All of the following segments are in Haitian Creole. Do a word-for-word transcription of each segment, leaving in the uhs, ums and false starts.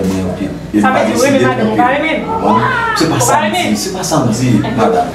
Mwen anpil. E m pa deside anpil. Ou konprann? Se pa sa m di, se pa sa m di, madanm.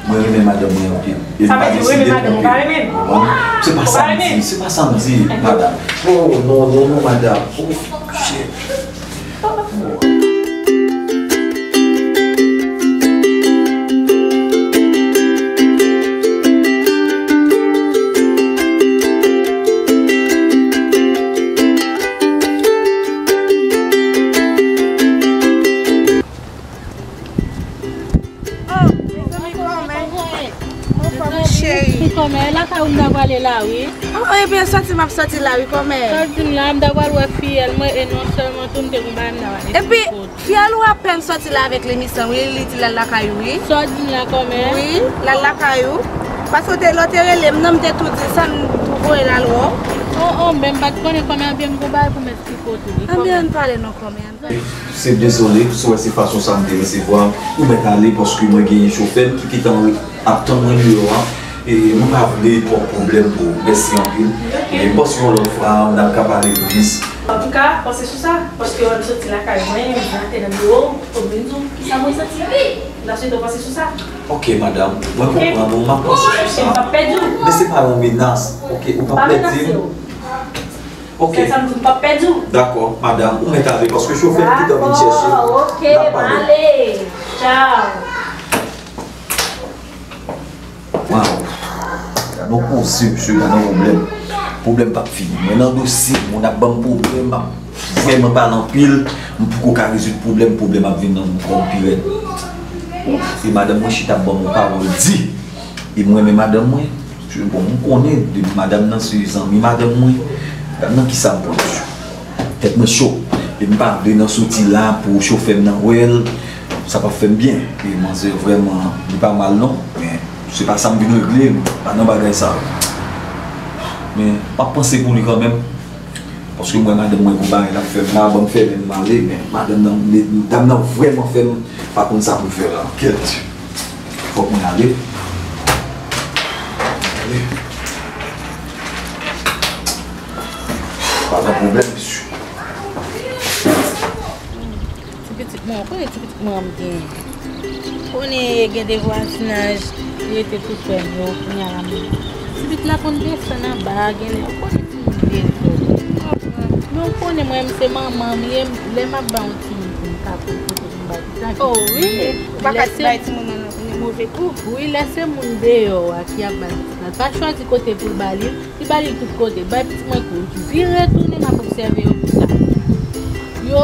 Mwen renmen madanm mwen anpil. E m pa deside anpil. Ou konprann? Se pa sa m di, se pa sa m di, madanm. Oh, non, non, non, madanm. Oh, shit. Oh, mezanmi, kòmè. Anfòm, cheri. Kòmè, lakay ou m ta prale la, wi. Oh, ebyen, sòti m ap sòti la, wi, kòmè. Sa w di m la, m ta pral wè fiyèl mwen, e non sèlman tou, m te gon bagay m ta prale. Epi, fiyèl ou apèn sòti la avèk Lemisan, wi, li di l al lakay ou, wi. Sa w di m la, kòmè? Wi, l al lakay ou. Paske w te, lè w te rele m nan, m te tou di sa, m tou voye l al wè w. Oh, oh, men m pa t konnen, kòmè, ebyen m gon bagay pou m eksplike w tou, wi, kòmè. Ebyen, ann pale non, kòmè. Se dezole, si w wè se fason sa m te resevwa, ou mèt ale paske mwen genyen chofè m ki gentan ap tann mwen deyò a. E mwen pa vle twòp pwoblèm pou ou. Mèsi anpil. E m panse yon lòt fwa, n ap ka pale plis. Antouka, panse sou sa, paske w wè m soti lakay mwen, m rate nan biwo, fò m vin di w kisa mwen santi. Answit, ou panse sou sa. Ok, madanm, mwen konprann ou, m ap panse sou sa. M p ap pèdi w. Men se pa yon menas, ok, ou p ap pèdi m. Ok. Sèl sa m di, m p ap pèdi w. Dakò, madanm, ou mèt ale, paske chofè m gentan vin chèche m. Dakò, ok, m ale. Tchaw. Waw. Gade yon koze, mesye, gade yon pwoblèm. Pwoblèm p ap fini. Mwen nan dosye, moun ap ban m pwoblèm, m ap vrèman pale anpil, m poko ka rezoud pwoblèm, pwoblèm ap vin nan kò m pi rèd. E madanm mwen chita ap ban m yon pawòl di. E mwen renmen madanm mwen. Bon, m konnen depi madanm nan se zanmi madanm mwen. Gad nan kisa m pran mesye. Tèt mwen cho. E m pa vle nan soti la pou chofè m nan wè l. Sa p ap fè m byen. E manzè vrèman, li pa mal non. Men se pa sa m vin regle, m pa nan bagay sa yo. Men m ap panse pou li kanmenm. Paske m wè madanm mwen gon bagay l ap fè m la, ban m fèmen m ale, men madanm nan, dam nan vrèman fè m pa konn sa pou l fè la. Kèt. Fòk mwen ale. Pa gen pwoblèm, mesye. Ti pitit mwen, ou konnen ti pitit mwen an m genyen. Konnen gen de vwazinaj, li rete tou frè m yo, kounye a la menm. Ti pitit la konn desann anba a, genlè, ou konnen timoun dezòd. Men ou konnen mwen, m se manman m ye, lè m ap ba yon timoun pou m ka pou kote pou m ba pitit la, oh wi, ou pa ka bay timoun nan move kou. Wi, lè se moun deyò a ki ap bay pitit la, pa chwazi kote pou l ba li. Li ba li tout kote, bay pitit mwen kou. Vire tounen, m ap obsève yo pou sa. Yo,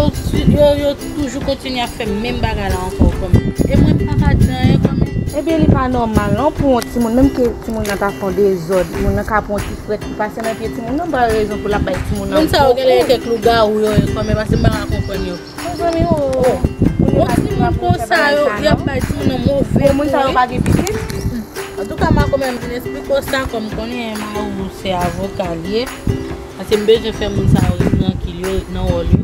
yo, yo toujou kontinye ap fè menm bagay la ankò, kòm. E mwen, m pa ka di anyen, kòm. Ebyen, li pa nòmal, non, pou yon timoun, menm ke timoun nan ta fè yon dezòd, moun nan ka pran yon ti frèt ki pase nan pye timoun nan, ba rezon pou l ap bay timoun nan. Moun sa yo genlè kèk lougawou yo ye, kòm, paske m pa ka konprann yo. Mezanmi, oh, oh. Yon timoun konsa, yo, y ap bay timoun nan move kou, wi. Moun sa yo pa gen pitit? Antouka, m a kòmanse vin esplike w sa, kòm m konnen mari w se avoka l ye. Paske m bezwen fè moun sa yo ret trankil, yo ret nan wòl yo.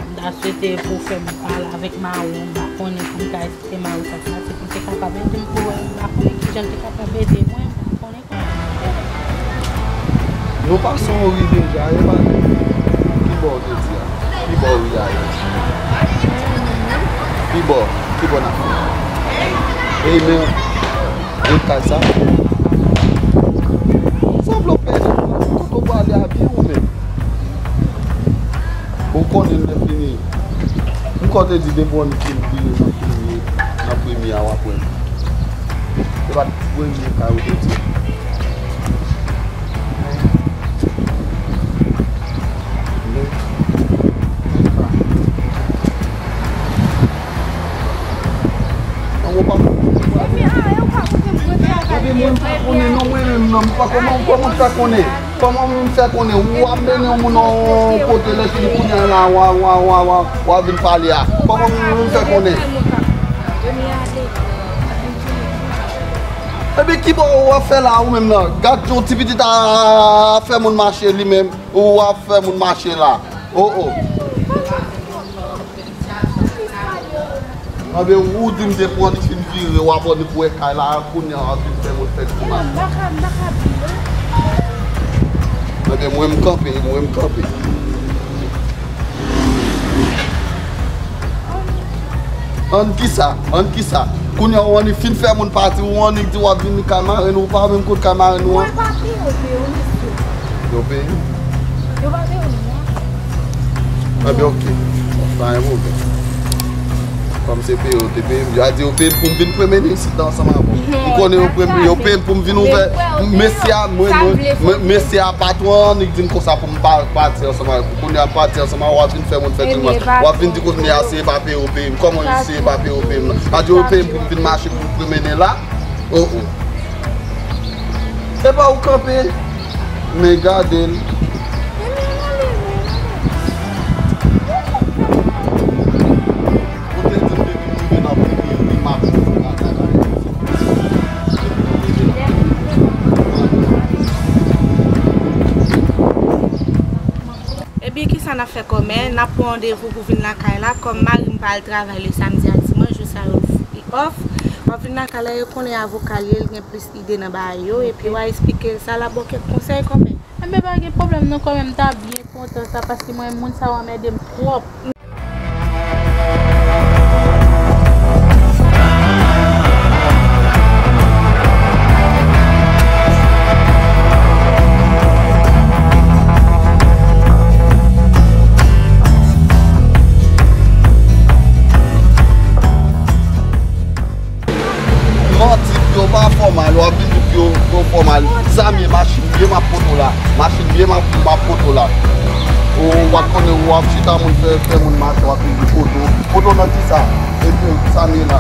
M ta swete pou w fè m pale avèk mari w, m pa konnen pou m ka esplike mari w sa k pase, pou l te kapab ede m pou wè, m pa konnen kijan l te kapab ede mwen, m pa konnen kòman. Nou pase yon ri deja, e pa ki bò w te di a? Ki bò ri a ye? Ki bò? Ki bò n ap fè? E men, e kay sa? Sanble w pèdi kote w prale a byen ou menm. Ou konnen lè fini. M kwè w te di depi w annik vin vire nan premye, nan premye a w ap wè m. Se pa t premye kay ou te di. Epi mwen m pa konnen non, mwen menm non, m pa, kòman, kòman m fè konnen? Kòman m fè konnen? W ap mennen yon moun nan yon kote, lè fini kounye a la, w a, w a, w a, w a, w a vin pale a. Kòman m fè konnen? Ebyen, ki bò w ap fè la, ou menm nan? Gad jan ti pitit a fè moun mache li menm, ou ap fè moun mache la. Oh, oh. Anben, ou di m depi w annik fin vire, w ap annik wè kay la, kounye a w ap vin fè moun fè grimas. M pa ka, m pa ka di non. Anben, mwen m kanpe, mwen m kanpe. Ann kisa, ann kisa. Kounye a ou annik fin fè moun pati, ou annik di w ap vin kay marenn ou, ou pa menm kot kay marenn ou an. Mwen pa peye, yo peye, yo, mesye. Yo peye? Yo pa peye nou, non. Anben, oke. Pa gen pwoblèm. Kòm se peye yo te peye m, yo a di yo peye m pou m vin pwomennen isit la ansanm avè w. M konnen yo peye m, yo peye m pou m vin ouvè. Mesye a, mwen, mwen, mwen, mesye a, patwon an, li di m konsa pou m pa pati ansanm avè w. Kounye a m pati ansanm avè w, w ap vin fè moun fè grimas. W ap vin di kounye a se pa peye yo peye m. Kòman se pa peye yo peye m nan? A di yo peye m pou m vin mache pou m pwomennen la. Oh, oh. Epa ou kanpe, men gade l. Ou te di m depi m rive nan premye ri, m ap rive nan kay la. Ebyen, kisa n ap fè kòmè? N ap pran randevou pou vin lakay la. Kòm mari m pa al travay le samdi ak dimanch, jou sa yo li off. W ap vin lakay la, yo konnen avoka l ye, li gen plis ide nan bagay yo, epi w a esplike l sa, l ap ba w kèk konsèy kòmè. Enben, pa gen pwoblèm non, kòmè m ta byen kontan sa, paske mwen, moun sa yo anmède m twòp. Manti, yo pa fòmal, w ap vin di yo, yo fòmal. Zam ye, machin ye, m ap poto la. Machin ye, m ap, m ap poto la. Ou pa t konnen, w ap chita moun fè, fè moun mache, w ap vin di poto. Poto nan kisa? Epi, zam ye la.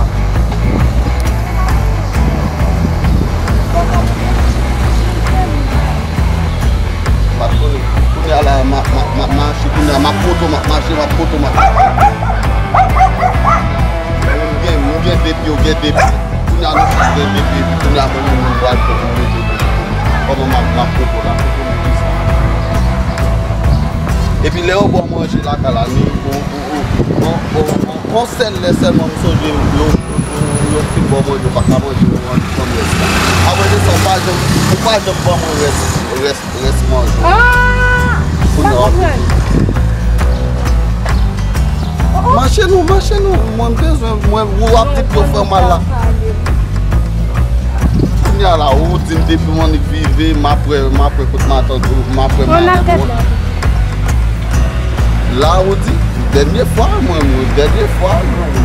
Pa t konnen. Kounye a la, m ap, m ap, m ap mache, kounye a, m ap poto, m ap mache, m ap poto, m ap. M gen, m gen de pye, w gen de pye. Kounye a, nou tout gen de pye, epi kounye a, mwen menm, mwen pral fè pou mete de pye. Kòman m ap, m ap poto la, poto m di sa. Epi lè yo ba w manje lakay la, ni, o, o, o, o, o, o. Yon sèl lè sèlman m sonje yo, yo, yo fin ba w manje, ou pa ka manje, yo rann kòm rès la. Apre de sa, ou pa janm, ou Pa janm ban mwen rès, rès, rès manje. Ah! Kounye a w ap konprann. Mache non, mache non. Mwen bezwen, mwen, ou ap di pou yo fè mal la. Kounye a la, ou di m depi m annik rive, m ap wè, m ap wè kot matant ou, m ap wè madanm ou. La, ou di, dènye fwa, mwen, mwen, dènye fwa, mwen.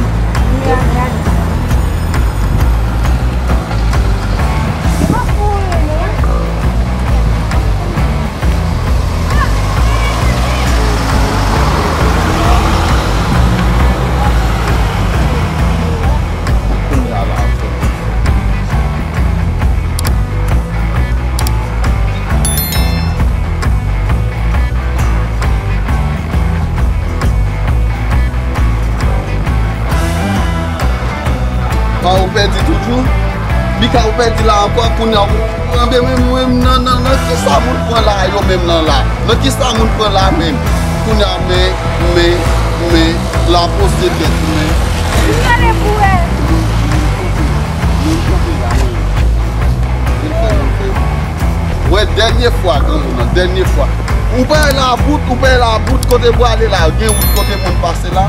Ka ou pèdi toujou? Mika, ou pèdi la ankò, kounye a, ou, anben, men mwen, nan, nan, nan ki sa moun pran la, yo menm nan la? Nan ki sa moun pran la menm? Kounye a, men, men, men, la poze tèt, men. Li gade pou wè. Wè, dènye fwa, granmoun nan, dènye fwa. Ou pa la bout, ou pa la bout, kote pou ale la, gen wout kote moun pase la.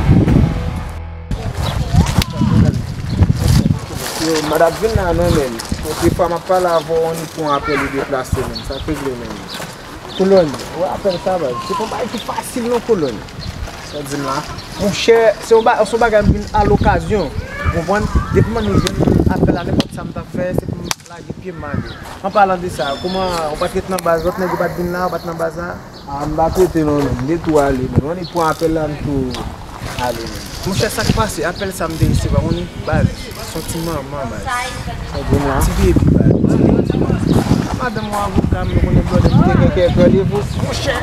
Yo, m pa t ap vin la non, men. Kèk fwa m ap pale avè w, annik pran apèl ou deplase, men. Sa k regle, men. Kolòn, ou wè apèl sa, baz. Se pa yon bagay ki fasil non, Kolòn. Sa w di m la. Monchè, se yon ba-, se yon bagay m vin a lokazyon. Ou konprann? Depi m annik jwenn apèl la, nenpòt sa m ta fè, se pou m lage pye m ale. An palan de sa, kòman ou pa t ret nan baz, lòt nèg yo pa t vin la, ou pa t nan baz la? A, m pa t rete non, men. M te tou ale, men. Annik pran apèl la, m tou ale, men. Monchè, sa k pase? Apèl sa m te resevwa, ou konnen, baz. Se yon ti manman, baz. Ti bebi, baz. Madanm yon avoka, m konnen blòdè m te gen kèk randevou. Monchè,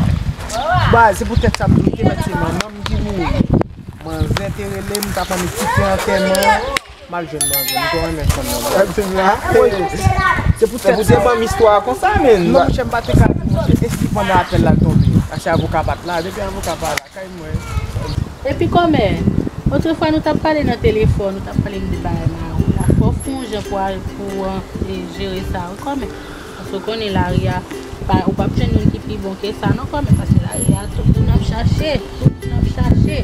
baz, se poutèt sa m te mèt se manman m ki mouri. Manzè te rele m, t ap annik kite antèman. M al jwenn manzè, m twò renmen fanm nan, baz. Wi. Se poutèt sa. Ou te ban m istwa a konsa, men. Non, monchè, m pa te ka di, monchè, e si pandan apèl la l tonbe? Paske avoka pa t la, depi avoka pa la, kay mwen. Epi kòmè, otrefwa nou t ap pale nan telefòn, nou t ap pale m de bagay nan wout la. Fò w fè yon jan pou al, pou, e, jere sa, wi, kòmè. Paske w konnen lari a, pa, ou p ap jwenn youn ki pi bon ke sa, non, kòmè, paske lari a, tout moun ap chache, tout moun ap chache.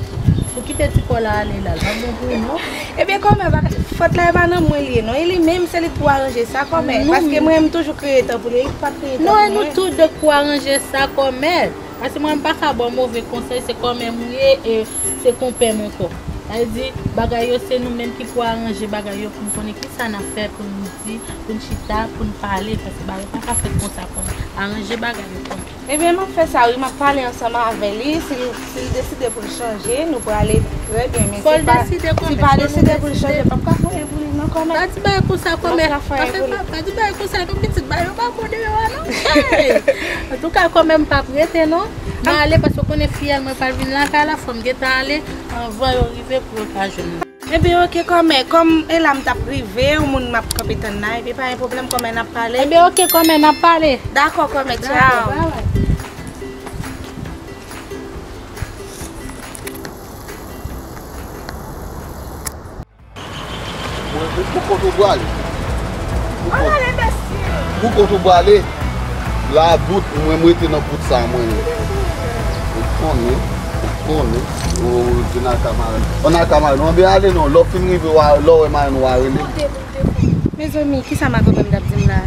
Ou kite ti kò la ale la, l pa bon pou ou, non. Ebyen, kòmè, pa, fòt la, e pa nan mwen li ye, non. E li menm, se li k pou aranje sa, kòmè. Paske mwen, m toujou kreye tan pou li, li p ap kreye tan pou mwen. Non, e nou tou de k pou aranje sa, kòmè. Paske mwen, m pa ka ba w move konsèy, se kòmè m ye, e se konpè m ankò. Sa vle di, bagay yo, se nou menm ki pou aranje bagay yo, pou n konnen kisa n ap fè, pou n di, pou n chita, pou n pale, paske bagay pa ka fèt konsa, kòmè. Aranje bagay yo, kòmè. Ebyen, m ap fè sa, wi, m ap pale ansanm avè li, si l, si l deside pou l chanje, nou prale trè byen, men si l pa, si l pa deside pou l chanje, m p ap ka fè anyen pou li, non, kòmè. Pa di bagay konsa, kòmè. Pa fè anyen pou li. Pa di bagay konsa, non, pitit, bagay yo pa bon deyò a, non. Hey! Antouka, kòmè, m p ap rete, non. M ale, paske w konnen fiyèl mwen pral vin lakay la, fò m gentan ale anvan yo rive pou yo ka jwenn mwen. Ebyen, oke, kòmè, kòm e la m t ap rive, yon moun m ap kanpe tann la, ebyen, pa gen pwoblèm, kòmè, n ap pale. Ebyen, oke, kòmè, n ap pale. Dakò, kòmè, tchao. Dakò, bye bye. Mwen, pou, pou kote w prale? Pou kote w prale? La bout, mwen, mwen rete nan bout sa, mwen. Ou konnen, ou konnen. Ou di n al ka marenn. Ann al ka marenn. Anben ale non, lè w fin rive, w a, lè w wè marenn, w a rele m. Mezanmi, kisa madanm mwen t ap di m la?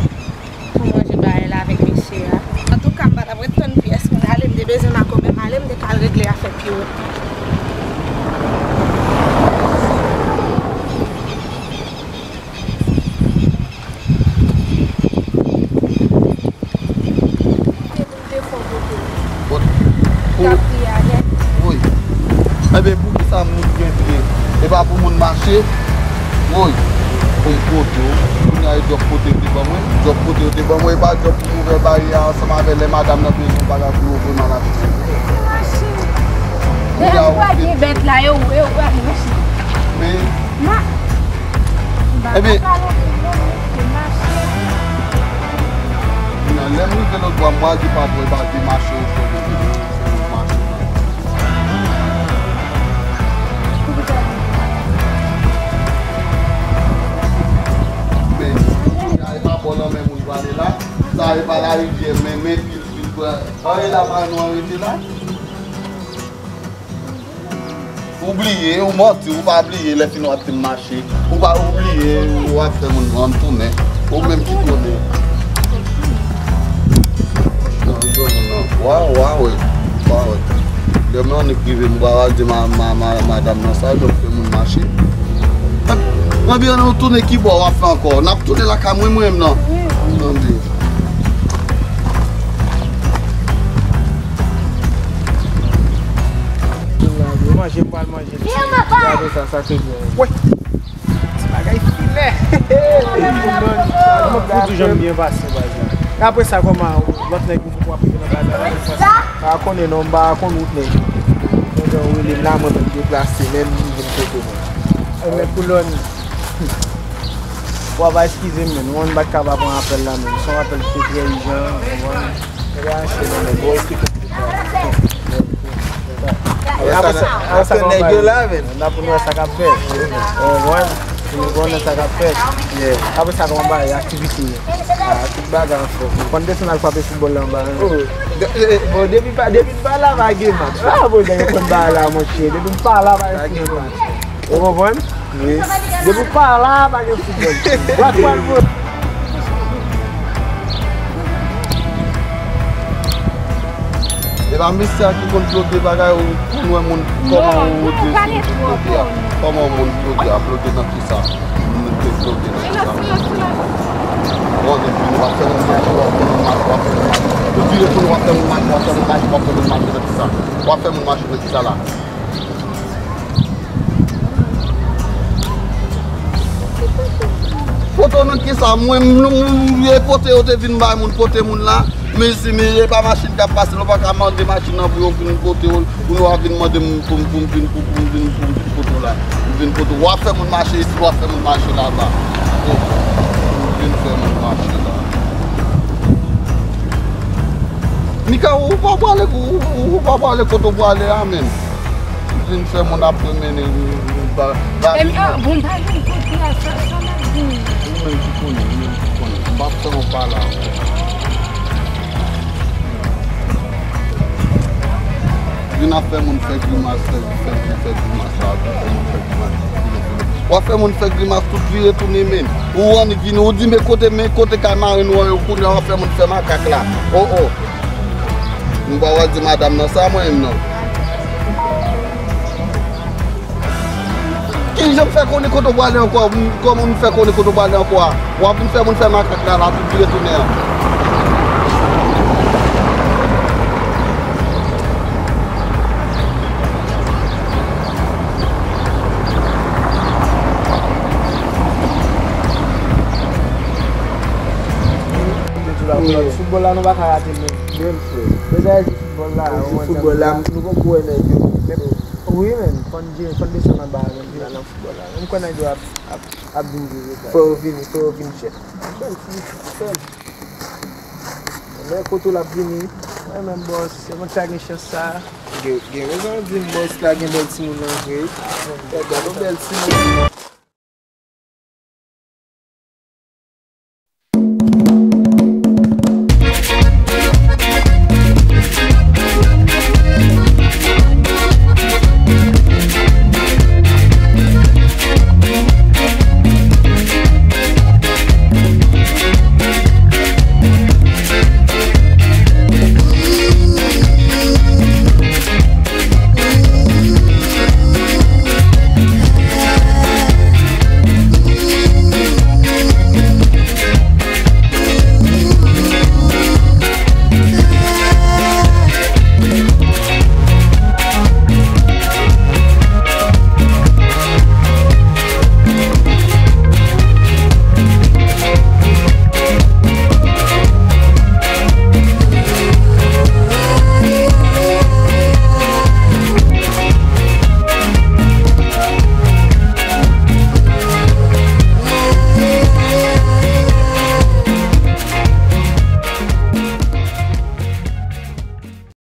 Pou m ranje bagay la avèk mesye a. Antouka, m pa t ap ret tann pyès moun ale, m te bezwen makomè m ale, m te ka al regle afè Pierrot. Pou, pou, wi. Enben, poukisa moun gen pye? E pa pou moun mache? Woy, pou m kote w. Kounye a, e djòb kote yo te ban mwen? Djòb kote yo te ban mwen, e pa djòb pou m ouvè baryè a ansanm avè lè madanm nan bezwen yon bagay pou yo voye m al achte. Deja nou pa gen bèt la, yo, yo, yo, mache. Men, ebyen, lè m rive lòt bò a, m pral di patwon, e pa di mache, ou fè de mache. Men, kounye a, e pa bò nan men moun. Pale la, sa e pa larivyè, men, men pil, pil, pran. Anyen la, pa nou arete la. Ou bliye, ou manti, ou pa bliye, lè fini w ap di m mache. Ou pa, ou bliye, ou ap fè moun ann tounen. Ou menm ki konnen. Non, non, non. Wa, wa, wè. Wa, wè. Lè mwen annik rive, m pa al di ma, ma, ma, madanm nan sa, donk fè moun mache. Mwen byen nou tounen ki bò w ap fè ankò? N ap tounen lakay mwen, mwen menm nan. Tande. Manje, m pral manje. Gade sa, sa se byen. Wè. Ti bagay filè. Mwen pou di jan m byen pase, baz la. Apre sa, kòman, lòt nèg ou pou ap rive nan baz la? Pa konnen non, m pa konn wout nèg yo. Pandan w rele m la, mwen menm deplase, menm m vin kote nou. Ay, men koulòn. Wa va eskize m, men. Mwen m pa t ka pa pran apèl la, men. Se yon apèl ki te trè ijan, w konprann? Nèg la ranse, men, men, bro, ki Apre sa, apre sa, nèg yo la, men. N ap pou nou wè sa k ap fèt. Ou konprann? Pou nou konnen sa k ap fèt. Apre sa, kòman bagay, aktivite yo? Ah, tout bagay anfòm. Konn desann al frape foutbòl la anba, hein? Oh, de- eh, bon, depi pa, depi pa la, pa gen match. Ah, bon, nèg yo konn bagay la, monchè. Depi pa la, pa gen match. Ou konprann? Wi. Depi w pa la, pa gen foutbòl. Bwat pral voye. E pa mesye a ki konn ploge bagay, ou konn wè moun kòman ou di si ploge a. Kòman yon moun ploge a, ploge nan kisa? Moun te ploge nan kisa? Bon, depi w ap fè moun mache, w ap fè moun mache, w ap fè moun mache. Depi w ap fè moun mache, w ap fè moun mache, w ap fè moun mache nan kisa? W ap fè moun mache nan kisa la? Poto nan kisa? Mwen, m, m, e pote yo te vin bay moun, pote moun la. Men si, men e pa machin k ap pase, nou pa ka mande machin nan pou yo vin pote yo, pou nou a vin mande m, pou m, pou m vin, pou, pou m vin, pou m vin poto la. M vin poto. W ap fè moun mache isi, w ap fè moun mache laba. Oh, m vin fè moun mache la. Mika, ou pa prale, ou, ou, ou pa prale kote w prale a, menm. Vin fè moun ap mennen, ba, ba. Bon, pa gen kote a, sa, sa n ap di. Ou menm ki konnen, ou menm ki konnen. M p ap fè w pa la. Vin ap fè moun fè grimas, fè, fè, fè grimas la, vin fè moun fè grimas. W ap fè moun fè grimas, tout vire tounen, menm. Ou annik vini, ou di, men kote, men kote kay marenn ou an, yo kounye a w ap fè moun fè makak la. Oh, oh. M pa wè di madanm nan sa mwen menm non. Kijan m fè konnen kote w prale ankò? Kòman m fè konnen kote w prale ankò a? W ap vin fè moun fè makak la, la, tout vire tounen an. Foutbòl la, nou pa ka rate l menm. Menm frè. Deja di foutbòl la, ou wè foutbòl la, nou poko wè nèg yo. Wi, men, fò n jere, fò n desann anba a, men, vin nan foutbòl la. M kwè nèg yo ap, ap, ap vin jere sa. Fò yo vini, fò yo vini. Chèf, chèf, chèf. Men kote l ap vini. Mwen menm, bòs, se mwen k ta gen chans sa. Gen, gen rezon w di m, bòs la gen bèl timoun nan vre. Gade yon bèl timoun.